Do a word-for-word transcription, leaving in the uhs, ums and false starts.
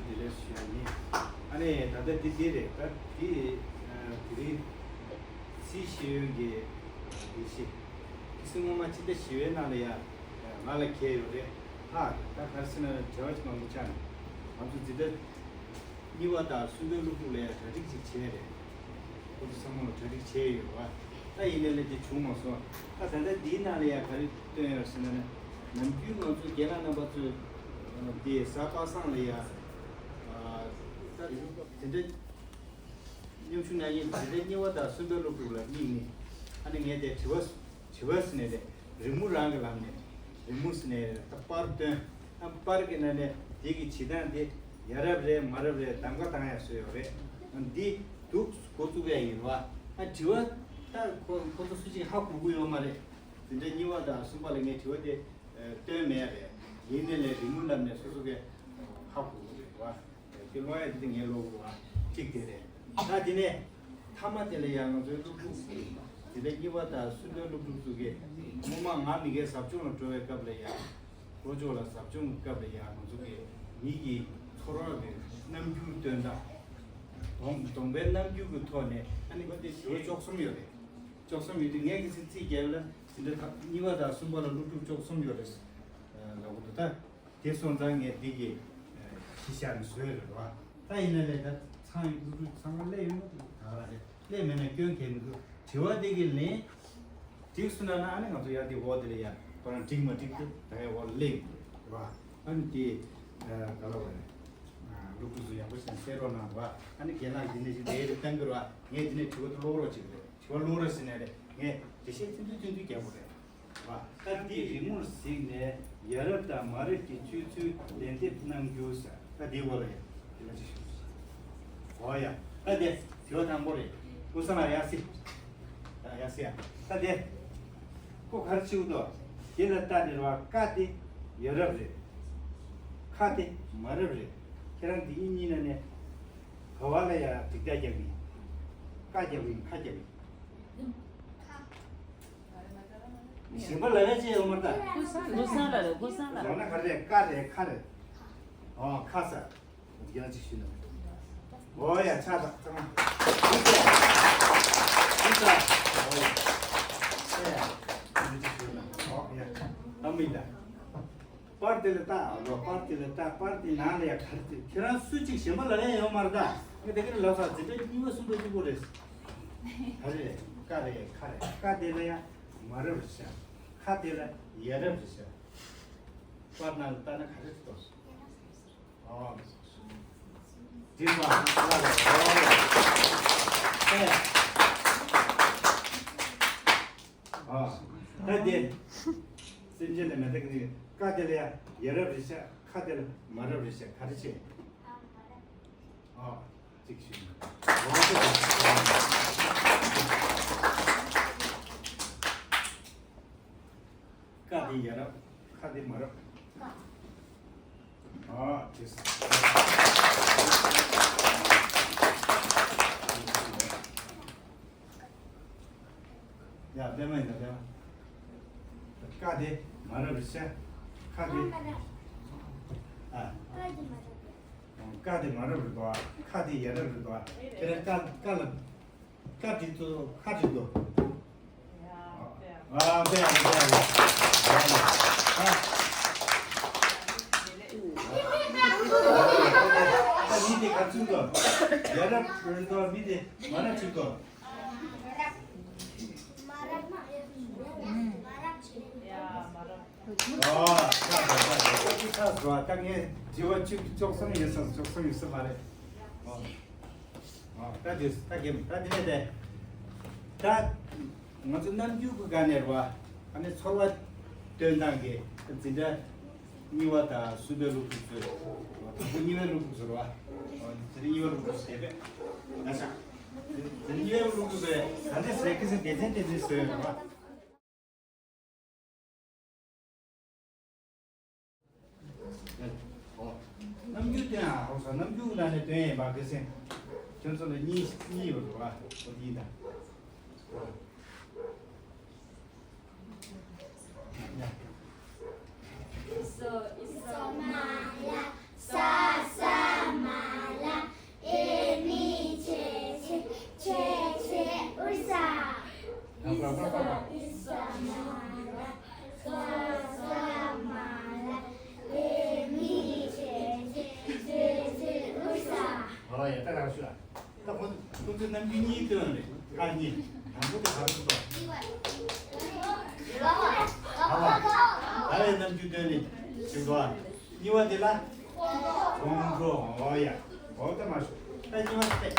དེ་ལས་ཞུ་ཡ་ཡིན། ཨ་ནི་ད་ལྟ་འདི་འདི་རེད། ད་འདི་དེ་རིང་སི་ཤེས་ཡོན་གྱི་དེ་ཤེས་ཁི་སི་སྔོན་མ་ཕྱི་ཟླ་བཞི་པའི་ནང་ལ་ཡ་ང་ལ་ཁེལ་ཡོད་རེད། ཧ་ད་ག་རེ་ཟེར་ན་བྲེལ་བ་ཅིག་མང་པོ་ཆགས་ནས་ང་ཚོ་འཛིན་གྲྭ་གཉིས་པ་དང་གསུམ་པའི་སློབ་ཕྲུག་ལ་ཡ་གྲ་སྒྲིག་ཅིག་བྱས་རེད། ཁོ་ཚོ་ཚང་མ་ལ་གྲ་སྒྲིག་བྱས་ཡོད་བ། ད་ཡིན་ནའི་ལས་དེ་བྱུང་མ་སོང་། ད་ད་ལྟ་འདིའི་ནང་ལ་ཡ་ག་རེ་བཏོན་ཡོད་ཟེར་ན་ནི་ནམ་རྒྱུན་ང་ཚོ་རྒན་ལགས་རྣམ་པ་ཚོས་འདི་གཟའ་པ་སངས་ལ་ཡ་ད་འཛིན་གྲྭ་མཉམ་ཞུགས་གནང་མཁན་འཛིན་གྲྭ་གཉིས་པ་དང་གསུམ་པའི་སློབ་ཕྲུག་ལ་དམིགས་ནས་ཨ་ནི་ངས་དེ་དྲི་བ་དྲི་བ་ཟེར་ནས་རེད། རི་མོ་རང་གི་ལམ་ནས་རི་མོ་ཟེར་ནས་ད་པར་བཏོན། ཨ་པར་གྱི་ནང་ནས་དེ་གི་བྱེད་སྟངས་དེ་ཡ་རབས་རེད་མ་རབས་རེད་གདམ་ག་བཏང་ཡ་བཟོས་ཡོད་རེད། འདི་འདུག་འགོ་བཙུགས་ཡ་ཡིན་བ། ཨ་དྲི་བ་ད་ཁོ་ཁོ་ཚོ་སུ་གཅིག་ཧ་གོ་གི་ཡོད་མ་རེད། འཛིན་གྲྭ་གཉིས་པ་དང་གསུམ་པ་ལ་ངས་དྲི་བ་དེ་བཏོན་མེད་རེད། ཡིན་ནའི་ལས་རི་མོ་ལམ་ནས་སོ་སོ་གས་ཧ་གོ་གི་རེད་བ། དེ་ཀློག་ཡ་དེ་ངས་ཀློག་དགོས་པ་གཅིག་དེ་རེད། ད་དེ་ནས་མཐའ་མ་དེ་ལ་ཡང་ང་ཚོའི་སློབ་ཕྲུག་དེ་འདྲ་གཉིས་པ་དང་གསུམ་པའི་སློབ་ཕྲུག་ཚོ་གིས་སྔོན་མ་ང་མི་སྒེར་ཟབ་སྦྱོང་ལ་འགྲོ་བའི་སྐབས་ལ་ཡང་ལྷོ་ཕྱོགས་ལ་ཟབ་སྦྱོང་གི་སྐབས་ལ་ཡང་ང་ཚོ་གིས་མི་གི་ཚོར་བ་གི་རྣམ་འགྱུར་སྟོན་སྟངས་གདོང་གདོང་པའི་རྣམ་འགྱུར་གྱི་ཐོག་ནས་ཨ་ནི་ཁོ་དེ་ཞོར་བཅུ་གསུམ་ཡོད་རེད། བཅུ་གསུམ་ཡོད་དུས་ངས་གི་ཚིག་ཚིག་རྒྱབ་ལ་དེ་འདྲ་ད་གཉིས་པ་དང་གསུམ་པ་ལ་སློབ་ཕྲུག་བཅུ་གསུམ་ཡོད་རེད་ལབ་དགོས་འདུག་ད། དེ་སོང་ཙང་ངས་འདི་གི་གཞི་བཞག་ནས་བཟོས་རེད་བ། ད་ཡིན་ན་ལས་ད་ཚང་ཡོད་སློབ་ཕྲུག་ཚང་མ་སླེབས་ཡོད་མ་འདུག་ད་ག་རེད། སླེབས་མེད་ན་སྐྱོན་གལ་མི་འདུག་དྲི་བ་འདི་གི་ལན་འགྲིག་སོང་ན་ན་ཨ་ནི་ང་ཚོ་ཡར་འདི་འོག་འདི་ལ་ཡར་ཁོ་རང་འགྲིག་མ་འགྲིག་དེ་ད་ཡར་འོག་ལ་སླེབས་ཡོད་རེད་བ། ཨ་ནི་དེ་ག་ལ་བ་རེད། སློབ་ཕྲུག་ཚོ་ཡག་པོ་བྱས་ནས་གསན་རོགས་གནང་རོགས། ཨ་ནི་རྒན་ལགས་འདི་ནས་ཅིག་ལས་རེ་བཏང་གི་རོགས། ངས་འདི་ནས་དྲི་བ་དེ་ཀློག་རོགས་བྱེད་ཀྱི་རེད། དྲི་བ་ཀློག་རོགས་ཟེར་ནས་རེད། ངས་འགྲེལ་བཤད་ཐུང་ཐུང་ཐུང་ཐུང་རྒྱག་དགོས་རེད། ད་འདི་རི་མོར་གཟིགས་ནས་ཡ་རབས་དང་མ་རབས་ཀྱི་སྤྱོད་ཚུལ་ལན་འདེབས་གནང་རྒྱུ་ཟེར། ད་འདི་བོ་ལ་ཡ་དེ་ལ་ཅི་ཞུ། འོ་ཡ། ད་དེ་དྲི་བ་དང་པོ་རེད། ཀུན་བཟང་ལགས་ཡར་སི། ད་ཡར་སི་ཡ། ད་དེ་ཁོ་ག་རེ་བྱེད་དགོས་འདུག་དེ་ལ་ལྟ་ནས་རེད་བ། ཀ་དེ་ཡ་རབས་རེད། ཁ་དེ་མ་རབས་རེད། ཁྱེད་རང་འདི་གཉིས་གཉིས་ན་ནས་ག་བ་ལ་ཡ་འགྲིག་རྒྱག་རྒྱག་གི་ཡིན། ཀ་རྒྱག་གི་ཡིན་ཁ་རྒྱག་གི་ཡིན། གཞན་པ་ལབ་ཡ་ཅི་ཡོད་མ་རེད་ད། ཀུན་བཟང་ལགས་རེད། ཀུན་བཟང་ལགས་རེད། ལབ་ན་ག་རེ་རེད། ཀ་རེད་ཁ་རེད། ཨོ་ཁ་ཟེར། ཡང་ཅིག་ཞུས་ན། ཨོ་ཡ་ཆ་ད་ཚང་མ། ཨོ་ཡ། ཨོ་ཡ། ཨོ་ཡ། ཨོ་ཡ། ཨ་མི་ད། པར་དེ་ལ་ལྟ། ཨ་ལོ་པར་དེ་ལ་ལྟ། པར་དེ་ནང་ལ་ཡ་ག་རེ་ཅིག་ཁྱེད་རང་སུ་གཅིག་གཞན་པ་ལབ་ཡ་ཡོད་མ་རེད་ད། ངས་དེ་ག་རེ་ལབ་ས་འཛིན་གྲྭ་གཉིས་པ་གསུམ་པ་གཅིག་པོ་རེད། ག་རེ་རེད། ཀ་རེད་ཁ་རེད། ཀ་དེ་ལ་ཡ་མ་རབས་རེད་ཤག་ཁ་དེ་ལ་ཡ་རབས་རེད་ཤག་པར་ནང་ལ་ལྟ་ན་ག་རེ་རེད་དོ། ཨོ། འགྲིག་པ་ལ་ལ་ཨོ། ཨ། ད་དེ། སེམས་ཅན་ལ་མེ་ཏོག་གི་ཀ་དེ་ལ་ཡ་ཡ་རབས་རེད་ཤག་ཁ་དེ་ལ་མ་རབས་རེད་ཤག་ག་རེ་བྱེད། ཨ། གཅིག་ཞུས། ཀ་དེ་ཡ་རབས། ཁ་དེ་མ་རབས། ཨ། དེ། ཡ་པད་མ་ཡིན་ད་པད་མ། ཀ་དེ་མ་རབས་རེད་ཤག་ཁ་དེ། ཨ། ཀ་དེ་མ་རབས་རེད་དོ། ཁ་དེ་ཡ་རབས་རེད་དོ། ཁྱེད་རང་ཀ་ཀ་ལ་ཀ་འགྲིག་དོ་ཁ་འགྲིག་དོ། ཨ་པད་མ་པད་མ། ཨ། ད་མི་དེ་ག་ཚོད་དོ། ཡ་རབས་རེད་དོ། མི་དེ་མ་རབས་ཚོད་དོ། ཨོ། ད་ད་ད་ད་ད་ད་ད་ངས་དྲི་བ་བཅུ་བཅུ་གསུམ་ཡིན་ས་བཅུ་གསུམ་ཡིན་ས་མ་རེད། ཨོ། ཨོ། ད་དེ་ད་གེམ་ད་དེ་ནས་དེ་ད་ང་ཚོ་རྣམ་འགྱུར་གྱི་སྒང་ནས་རེད་བ། ཨ་ནི་ཚོར་བ་སྟོན་སྟངས་ཀྱི་འཛིན་གྲྭ་གཉིས་པ་དང་གསུམ་པའི་སློབ་ཕྲུག་ཚོས་དང་པོ་གཉིས་པའི་སློབ་ཕྲུག་ཚོ་རེད་བ། འཛིན་གྲྭ་གཉིས་པའི་སློབ་ཕྲུག་ཚོ་དེ་བས་ན་ཆགས། འཛིན་གྲྭ་གཉིས་པའི་སློབ་ཕྲུག་ཚོས་ད་ལྟའི་ཟས་ཀི་སི་སྡེ་ཚན་སྡེ་ཚན་བཟོས་ཡོད་རེད་བ། རྣམ་འགྱུར་སྟོན་ཨ་ཧོ་སོ་རྣམ་འགྱུར་ལ་ནས་སྟོན་ཡས་མ་གི་སེ། ཁྱོད་ཚོ་ལ་གཉིས་གཉིས་ཡོད་རེད་བ། ཨོ་དེ་ཡིན་ད། ཨི་སོ་ཨི་སོ་མ་ཡ་ས་ས་ རྣམ་འགྱུར་གཉིས་སྟོན་རེད། ཨ་གཉིས། དང་པོ་དེ་ག་རེ་ཟེར་དོ། ད་བའི་རྣམ་འགྱུར་སྟོན་རེད་ཅིག་དོ། གཉིས་པ་དེ་ལ་ཁོང་ཁྲོ། འོ་ཡ། འོ་ད་མ་ཤོག་ད་གཉིས་པ་དེ།